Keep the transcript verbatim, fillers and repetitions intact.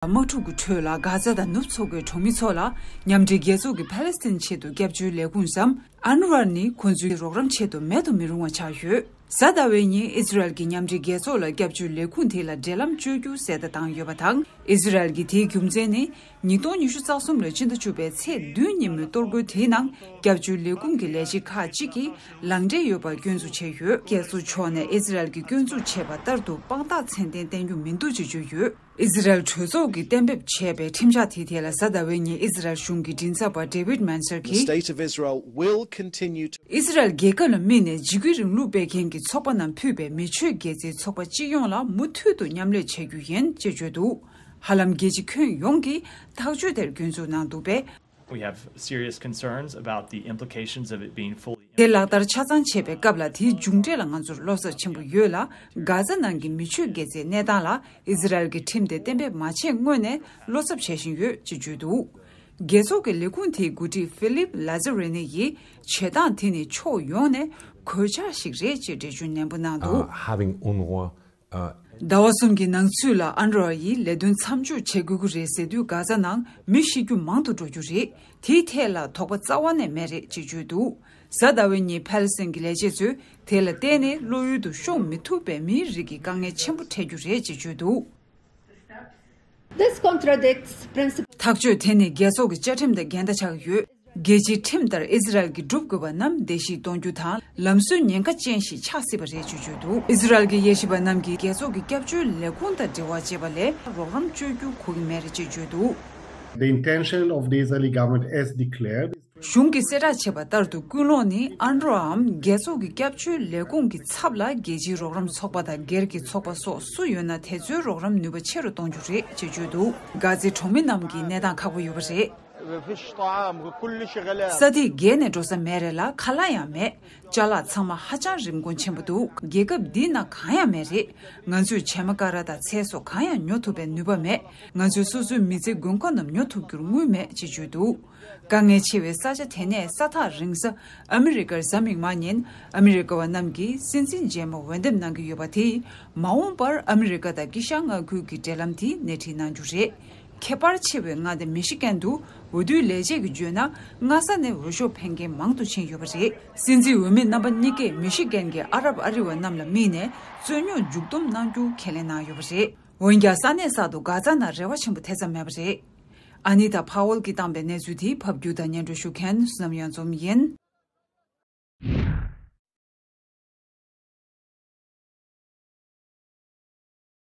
དམག་འཁྲུག་གི་ཁྲོད་ལ་གྷ་ཛ་དང་ནུབ་མཚོ་ཁུལ་གྲོང་མི་ཚོ་ལ་མཉམ་འབྲེལ་རྒྱལ་ཚོགས་ཀྱི་ཕ་ལེ་སི་ཐན་ཆེད་དུ་སྐྱབས་བཅོལ་ལས་ཁུངས་སམ་ཨན་རུ་ཝ་ནི་ཁོ་ཚོའི་རོགས་རམ་ཆེད་དུ་མེད་དུ་མི་རུང་བ་ཆགས་ཡོད། གཟའ་ཟླ་བའི་ཉིན་ཨི་ཟི་རལ་གྱིས་མཉམ་འབྲེལ་རྒྱལ་ཚོགས་ལ་སྐྱབས་བཅོལ་ལས་ཁུངས་དེ་ལ་འབྲེལ་ལམ་གཅོད་རྒྱུ་གསལ་བརྡ་བཏང་ཡོད་པ་དང་། ཨི་ཟི་རལ་གྱིས་དེའི་རྒྱུ་མཚན་ནི་ཉིས་སྟོང་ཉི་ཤུ་རྩ་གསུམ་ལོའི་ཕྱི་ཟླ་བཅུ་པའི་ཚེས་བདུན་ཉིན་མོའི་གཏོར་རྒོལ་དེའི་ནང་སྐྱབས་བཅོལ་ལས་ཁུངས་ཀྱི་ལས་བྱེད་ཁག་ཅིག་གིས་ལག་འབྲེལ་ཡོད་པར་སྐྱོན་འཛུགས་བྱས་ཡོད། རྒྱལ་ཚོགས་ཕྱོགས་ནས་ཨི་ཟི་རལ་གྱིས་སྐྱོན་འཛུགས་བྱས་པ་ལྟར་དུ་དཔང་རྟགས་ཚད་ལྡན་བསྟན་རྒྱུ་མི་འདུག་ཅེས་བརྗོད་ཡོད། ཨི་ཟི་རལ་གྲོས་ཚོགས་ཀྱིས་གཏན་འབེབས་བྱས་པའི་ཁྲིམས་འཆར་དེའི་ཐད་ལ་གཟའ་ཟླ་བའི་ཉིན་ཨི་ཟི་རལ་གཞུང་གི་མགྲིན་ཚབ་པ་David Mencer གྱིས། The state of Israel will continue to ཨི་ཟི་རལ་རྒྱལ་ཁབ་ལ་དམིགས་ནས་འཇིགས་སྐུལ་རིང་ལུགས་སྤེལ་མཁན་གྱི་ཚོགས་པ་རྣམས་ཕུད་པའི་མི་ཆོས་དགེ་རྩའི་ཚོགས་པ་སྤྱི་ཡོངས་ལ་མུ་མཐུད་དུ་མཉམ་ལས་བྱ་རྒྱུ་ཡིན་ཅེས་བརྗོད་འདུག་ཧ་ལམ་རྒྱལ་སྤྱི་ཁྱོན་ཡོངས་ཀྱིས་ཐག་གཅོད་དེར་སྐྱོན་འཛུགས་གནང་འདུག་པས། We have serious concerns about the implications of it being fully དེ་ལག་བསྟར་ཆ་ཚང་བྱེད་པའི་སྐབས་ལ་དེའི་མཇུག་འབྲས་ལ་ང་ཚོར་བློ་འཚབ་ཆེན་པོ་ཡོད་ལ། གྷ་ཛ་ནང་གི་མི་ཆོས་དགེ་རྩའི་གནས་སྟངས་ལ་ཨི་ཟི་རལ་གྱི་ཁྲིམས་དེ་གཏན་འབེབས་མ་བྱས་སྔོན་ནས་བློ་འཚབ་བྱེད་བཞིན་ཡོད་ཅེས་བརྗོད་འདུག་རྒྱལ་ཚོགས་ཀྱི་ལས་ཁུངས་དེའི་འགོ་ཁྲིད་Philippe Lazzarini ཡིས་བྱེད་སྟངས་དེ་ནི་ཕྱོགས་ཡོངས་ནས་གོད་ཆག་ཞིག་རེད་ཅེས་འགྲེལ་བརྗོད་ནན་པོ་གནང་འདུག uh, having UNRWA ཟླ་བ་གསུམ་གྱི་ནང་ཚུད་ལ་ཨན་རུ་ཝ་ཡིས་ལས་དོན་མཚམས་འཇོག་བྱེད་དགོས་ཀྱི་རེད་ཟེར་དུས་གྷ་ཛ་ནང་མི་ཤི་རྒྱུ་མང་དུ་འགྲོ་རྒྱུ་རེད། དེའི་ཐད་ལ་དོགས་པ་རྩ་བ་ནས་མེད་རེད་ཅེས་བརྗོད་འདུག་གཟའ་ཟླ་བའི་ཉིན་ཕཱ་ལེ་སི་ཐན་གྱི་ལས་བྱེད་ཚོས་དེ་ལ་བརྟེན་ནས་བློ་ཡུལ་དུ་ཤོང་མི་ཐུབ་པའི་མིའི་རིགས་ཀྱི་དཀའ་ངལ་ཆེན་པོ་འཕྲད་རྒྱུ་རེད་ཅེས་བརྗོད་འདུག This contradicts principle. ཐག་གཅོད་དེ་ནི་རྒྱལ་ཚོགས་ཀྱི་བཅའ་ཁྲིམས་དང་འགལ་ཟླ་ཆགས་ཡོད། རྒྱལ་སྤྱིའི་ཁྲིམས་ལྟར་ཨི་ཟི་རལ་གྱིས་སྒྲུབ་དགོས་པ་རྣམས་བརྡལ་བཤིག་གཏོང་རྒྱུ་དང་ལམ་སྲོལ་ཉེན་ཁ་ཅན་ཞིག་ཆགས་སྲིད་པ་རེད་ཅེས་བརྗོད་འདུག་ཨི་ཟི་རལ་གྱི་དབྱེ་ཞིབ་པ་རྣམས་ཀྱིས་རྒྱལ་ཚོགས་ཀྱི་སྐྱབས་བཅོལ་ལས་ཁུངས་དང་འབྲེལ་བ་བཅད་པ་ལས་རོགས་རམ་སྤྲོད་རྒྱུ་གོ་གི་མེད་རེད་ཅེས་བརྗོད་འདུག The intention of the Israeli government as declared is གཞུང་གིས་གསལ་བསྒྲགས་བྱས་པ་ལྟར་དུ་ཀུན་སློང་ནི་ཨན་རོའམ་རྒྱལ་ཚོགས་ཀྱི་སྐྱབས་བཅོལ་ལས་ཁུངས་ཀྱི་ཚབ་ལ་རྒྱལ་སྤྱིའི་རོགས་རམ་ཚོགས་པ་དང་སྒེར་གྱི་ཚོགས་པ་སོགས་སུ་ཡོད་ན་དེ་ཚོའི་རོགས་རམ་ནུས་པ་ཆེ་རུ་གཏོང་རྒྱུ་རེད་ཅེས་བརྗོད་འདུག་གྷ་ཛའི་གྲོང་མི་རྣམས་ཀྱི་གནས་སྟངས་ཁག་པོ་ཡོད་པ་རེད། ས་ཐིག་བརྒལ་ནས་འགྲོ་ས་མེད་རེད་ལ་ཁ་ལག་ཡང་མེད། ཅ་ལག་ཚང་མ་ཧ་ཅང་རིན་གོང་ཆེན་པོ་འདུག་རྒྱལ་ཁབ་འདི་ན་གང་ཡང་མེད་རེད། ང་ཚོས་བྱེ་མ་ཀ་ར་དང་ཚལ་སོགས་གང་ཡང་ཉོ་ཐུབ་པའི་ནུས་པ་མེད། ང་ཚོས་སོ་སོའི་མི་ཚེ་དགོས་མཁོ་རྣམས་ཉོ་ཐུབ་རྒྱུར་དངུལ་མེད་ཅེས་བརྗོད་འདུག་དཀའ་ངལ་ཆེ་བའི་ས་ཆ་དེ་ནས་ས་ཐག་རིང་ས་ཨ་མི་རི་ཀར་གཟའ་མིག་དམར་ཉིན་ཨ་མི་རི་ཀ་བ་རྣམས་ཀྱིས་སྲིད་འཛིན་རྗེས་མ་འོས་འདེམས་གནང་གི་ཡོད་པ་དེས་མ་འོངས་པར་ཨ་མི་རི་ཀ་དང་དཀྱིལ་ཤར་མངའ་ཁུལ་གྱི་འབྲེལ་ལམ་དེ་སྣེ་ཁྲིད་གནང་རྒྱུ་རེད། ཁྱད་པར་ཆེ་བའི་མངའ་སྡེ་མི་ཤི་ཀན་དུ་འོས་བསྡུའི་ལས་བྱེད་ཀྱིས་བརྗོད་ན་སྔ་ས་ནས་འོས་ཤོག་འཕེན་མཁན་མང་དུ་ཕྱིན་ཡོད་པ་རེད། སྲིད་འཛིན་འོས་མི་རྣམ་པ་གཉིས་ཀས་མི་ཤི་ཀན་གྱི་ཨ་རབ་ཨ་རི་བ་རྣམས་ལ་དམིགས་ནས་རྩོད་རྙོག་མཇུག་སྡོམ་གནང་རྒྱུ་ཁས་ལེན་གནང་ཡོད་པ་རེད། འོན་ཀྱང་ས་གནས་གསར་དུ་གྷ་ཛ་ནང་རེ་བ་ཆེན་པོ་དེ་ཙམ་མེད་པ་རེད། ཨ་ནི་ད་ཕ་ཝལ་གྱིས་བཏང་པའི་གནས་ཚུལ་དེ་ཕབ་སྒྱུར་དང་སྙན་སྒྲོན་ཞུ་མཁན་བསོད་ནམས་གཡང་འཛོམས་ཡིན།